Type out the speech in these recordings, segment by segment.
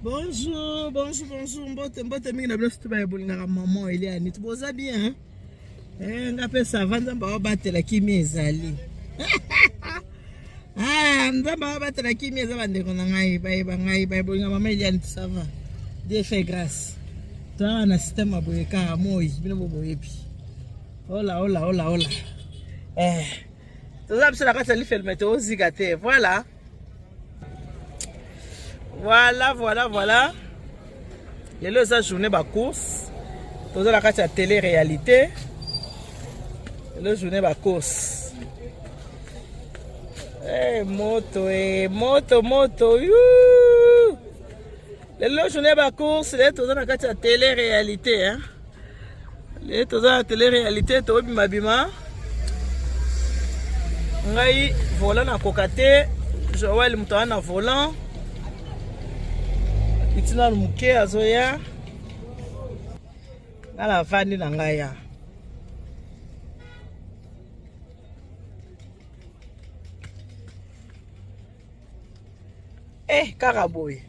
Bonjour, bonjour, bonjour. Mbote, mbote mingi na bino surtout baye bolingaka maman Eliane. Boza bien hein? Eh, nga pe ça va Nzambe abatela kimia ezali. Ah, Nzambe abatela kimia eza bandeko na ngai, baye ba ngai, baye bolinga maman Eliane, ça va. Dieu fait grâce. Toa na système ya boye kaka moi, bino bo boyebi. Hola, hola, hola, hola. Eh. Toza biso na kati ya lifelo mais tozika te. Voilà. Voilà, voilà, voilà. Lelo eza journée ba course. Toza na kati ya télé réalité. Lelo journée ba course. Eh hey, moto eh moto moto. Yuuu. Lelo journée ba course, lelo toza na kati ya télé réalité hein. Lelo toza na télé réalité tobima bima. Ngai volant nakoka te. Joël moto aza na volant. Akiti nanu moke azoya. Nga navandi na ngai ya. Eh, kaka boye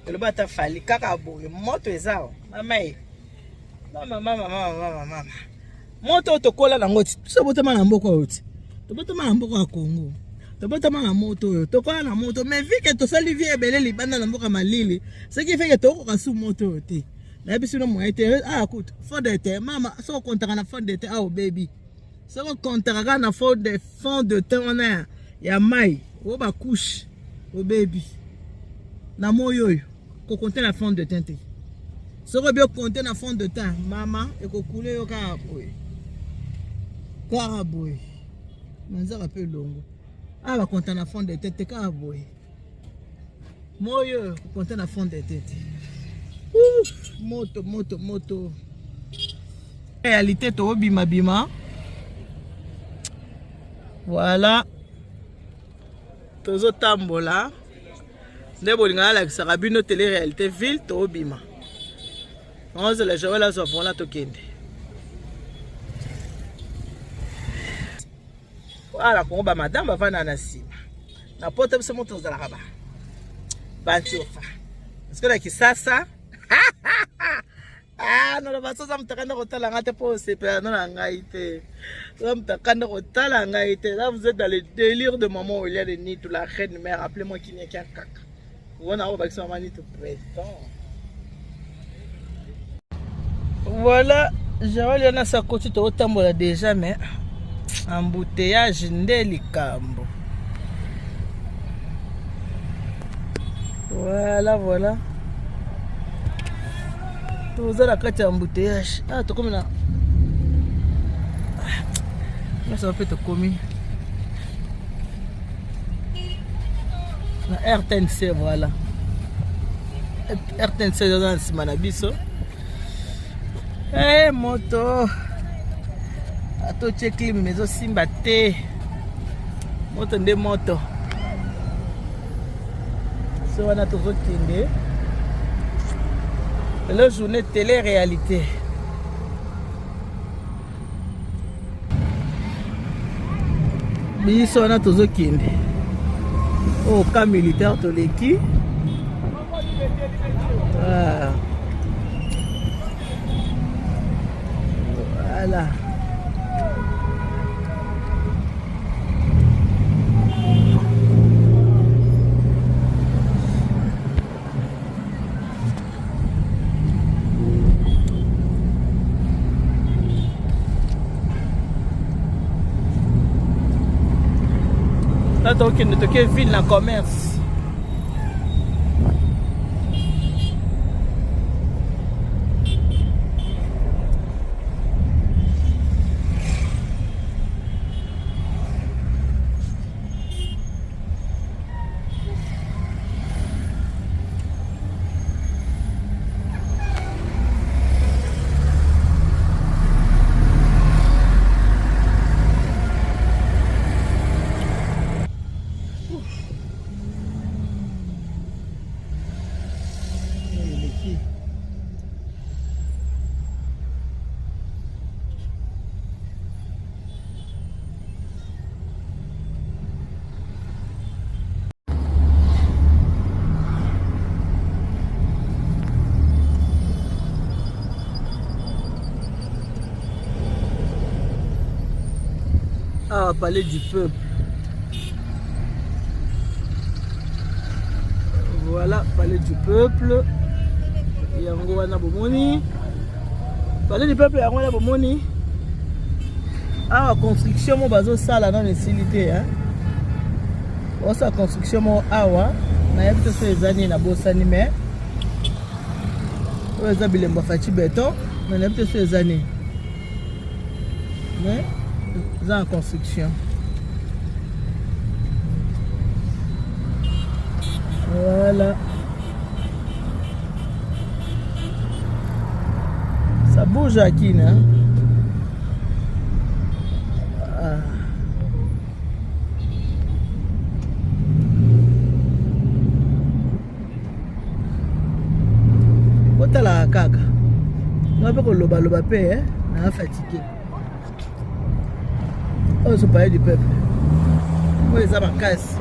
eloba ata fali kaka boye moto eza awa mama ye mama mama mama mama mama moto oyo tokola nango ti biso botama na mboka oyo ti tobotama na mboka ya congo tobotama na moto oyo tokola na moto mais vu que tosali vie ebele libanda na mboka malili ce qui fait que tokoka su moto oyo te nayebi sino moye te awa kutu fond de te mama soki okontaka na fond de te awa obebi soki okontaka kaka na fond de fond de teint wana ya mai oyo ba couche obebi na moi oyo kokonte na fond de teint te soki obi okonte na fond de teint mama ekokule yo kaka boye kaka boye manzaka mpe elongo awa bakonta na fond de teint te kaka boye moi oyo kokonte na fond de teint te moto moto moto réalité toobima bima voilà tozotambola nde bolinga nalakisaka bino tele réalité ville toobima ozela joel azwa vola tokende Voilà, kongo ba madame bavanda na nsima na poto biso moto tozalaka ba bancofa parce que na kisasa ah naloba soza moto akanda kotala ngai te mpo osepela no na ngai te soza moto akanda kotala ngai te là vous êtes dans le délire de maman Olia de Nitu la reine mère appelez-moi Kiniakia kaka wana oyo bakisa mama Nitu président voilà Joël yana sakoti tokotambola déjà mais embouteillage nde likambo voilà voilà toza na kati ya embouteillage ah tokomi na nyonso mpe tokomi na rtnc voilà rtnc eza na nsima na biso hey, eh, moto atotie clim ezosimba te moto nde moto so wana tozokende lelo journée télé réalité biso wana tozokende oyo oh, camp militaire toleki ah. Voilà. Là, tokende toke ville na commerce. palais du peuple. Voilà palais du peuple. Yango wana bomoni. Palais du peuple yango wana bomoni. Awa construction mo bazosala nano esili te hein. Osala construction mo awa nayebi te so eza nini nabosani mais oyo eza bilembo ya Fatshi beton mais nayebi te so eza nini mais eza en construction. Voilà. Ça bouge à Kin, hein? Ah. Botalaka kaka nga mpe kolobaloba mpe eh, na fatigue oyo so palais du peuple oyo eza makasi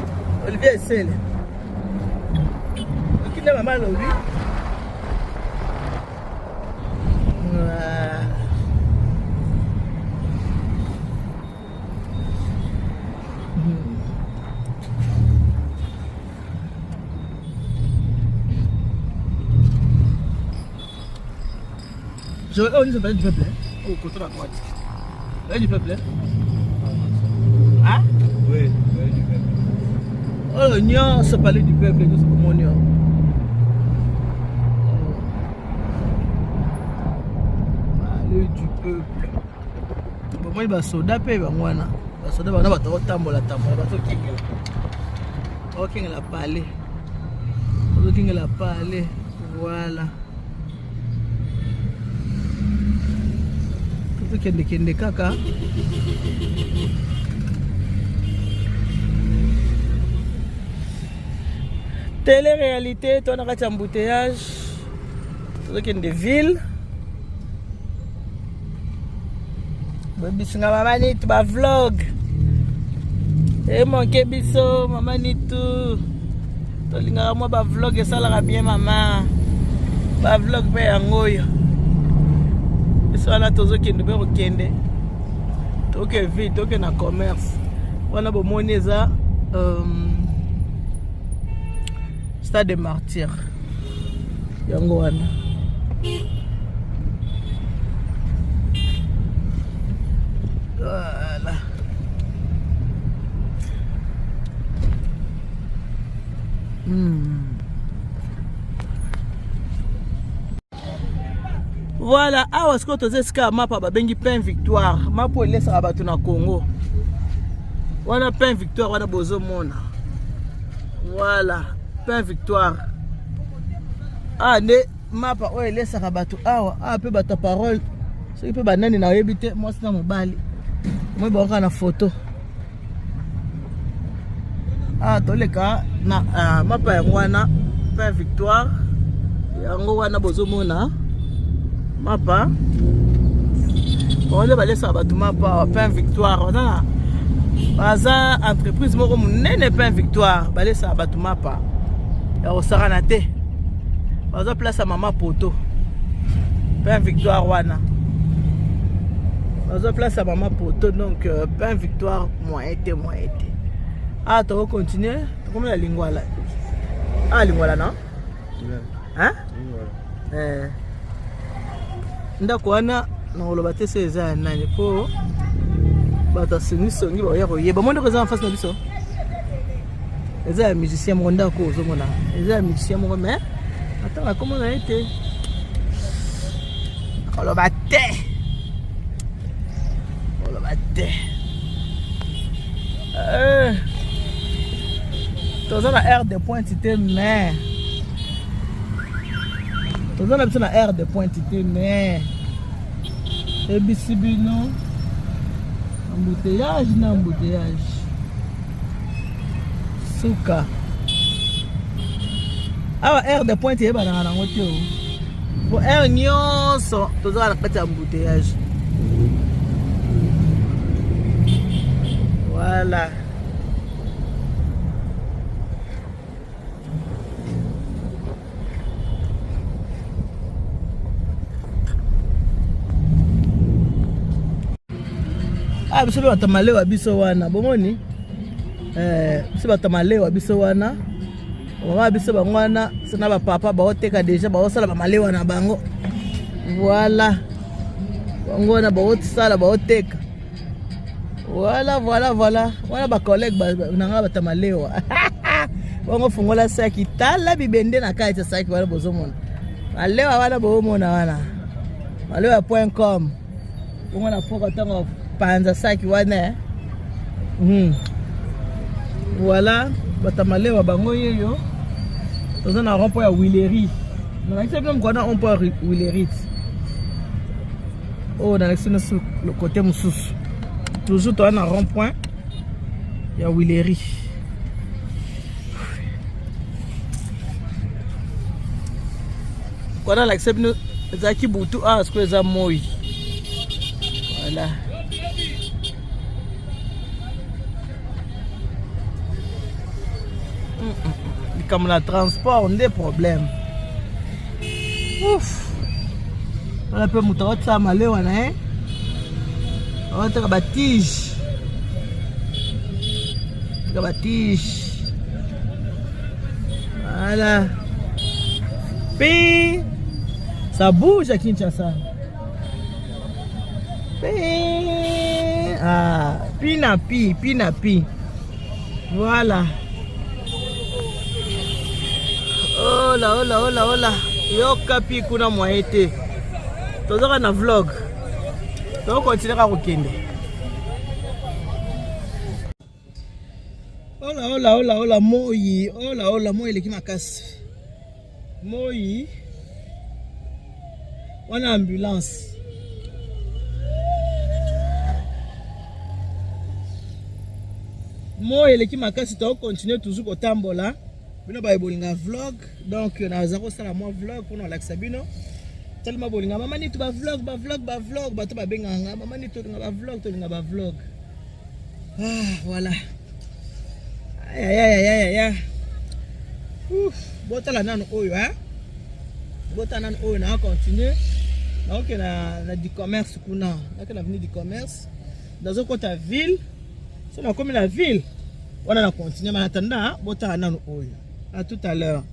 olivier esele okinde mama alobi. Je oh, nous palais du peuple. Hein? Oh, côté à droite. Palais du peuple. Hein? Oui, palais du peuple. Oh, nyonso palais du peuple, nyonso bomoni. Palais du peuple. Bomoni basoda mpe bango wana. Basoda bana bato batambola tambola bazokengela. Bakengela palais. Bazokengela palais. Voilà. Tozokende kende kaka. Télé réalité to na kati ya embouteillage. Tozokende ville. Boyebisinga mama Nitu ba vlog emanke biso mama Nitu, tolingaka mwa ba vlog esalaka bien mama, ba vlog mpe yango oyo biso wana tozokende mpe kokende toke ville, toke na commerce wana bomoni eza stade de martyr yango wana. Voilà. Voilà, awa sikoyo toza esika ya mapa babengi Pain Victoire. Mapa oyo elesaka bato na Congo. Wana Pain Victoire wana bozomona. Voilà, Pain Victoire. Ah, nde mapa oyo elesaka bato awa. Awa mpe bato ya parole. Soki mpe banani nayebi te, mwasi na mobali. Moi baoka na photo. Ah, toleka na ah, mapa yango wana Pain Victoire. Yango wana bozomona mapa. Bango nde balesaka bato mapa awa, Pain Victoire. Baza na baza entreprise moko monene Pain Victoire, balesaka bato mapa ya kosakana te. Baza place ya mama poto. Pain Victoire wana baza place ya mama poto, donc Pain Victoire moyen te, moyen te. Ah, toko continuer, tokomi na Lingwala. Ah, Lingwala non? Hein? Eh. Ndako wana nakoloba te so eza ya nani mpo bato ya songisongi bakoya koyeba. Mo ndako eza na face na biso eza ya musicien moko. Ndako ozomona eza ya musicien moko, mais atanga kombo na ye te, nakoloba te, koloba te. Toza na heure de pointe te, mais toza na biso na heure de pointe te, mais ebisi bino embouteillage na embouteillage suka awa. Heure de pointe eyebanaka nango te o, po heure nyonso tozala na kati ya embouteillage. Voilà. Ah, biso mpe bato malewa biso wana bomoni eh, biso bato malewa biso wana mama biso bango wana so na bapapa baoteka deja baosala bamalewa na bango voilà bango wana baosala baoteka voilà voilà voilà wana bacollègue na ngai bato malewa bango fungola saki tala bibende na kati ya saki wana bozomona malewa wana boomona wana malewa point com bongo na poko ntango panza saki wana eh. Voilà bato malewa bango yeyo toza na rond point ya Willery nalakisa bino mokolo na rond point ya Willery oyo nalakisi bino kote mosusu toujours toza na rond point ya Willery. Kwana nalakisa bino ezalaki butu awa sikoyo eza moi voilà. Likambo na transport nde problème. Ouf. Wana mpe moto aotisala malewa na ye aotaka batige taka batige voilà. Puis ça bouge à Kinshasa. Pi ah, pi na pi pi na pi voilà. Ola ola ola ola yoka pi kuna moyen te tozaka na vlog tokontinue kaka kokende. Ola ola ola ola moi ola ola moi eleki makasi moi wana ambulance moi eleki makasi tokontinue toujours kotambola bino baye bolinga vlog donc naza kosala mwa vlog mpona kolakisa bino telema bolinga mama nitu bavlog bavlog bavlog bato babengaka nga mama nitu tolinga bavlog tolinga bavlog. Ah, voilà. Ayayayayaya. Ouf, botala nanu oyo hein. Botala nanu oyo na continuer. Naoke na na du commerce kuna. Naoke na avenue du commerce. Nazokota ville. So nakomi na ville. Wana na continuer mais attendant botala nanu oyo. À tout à l'heure.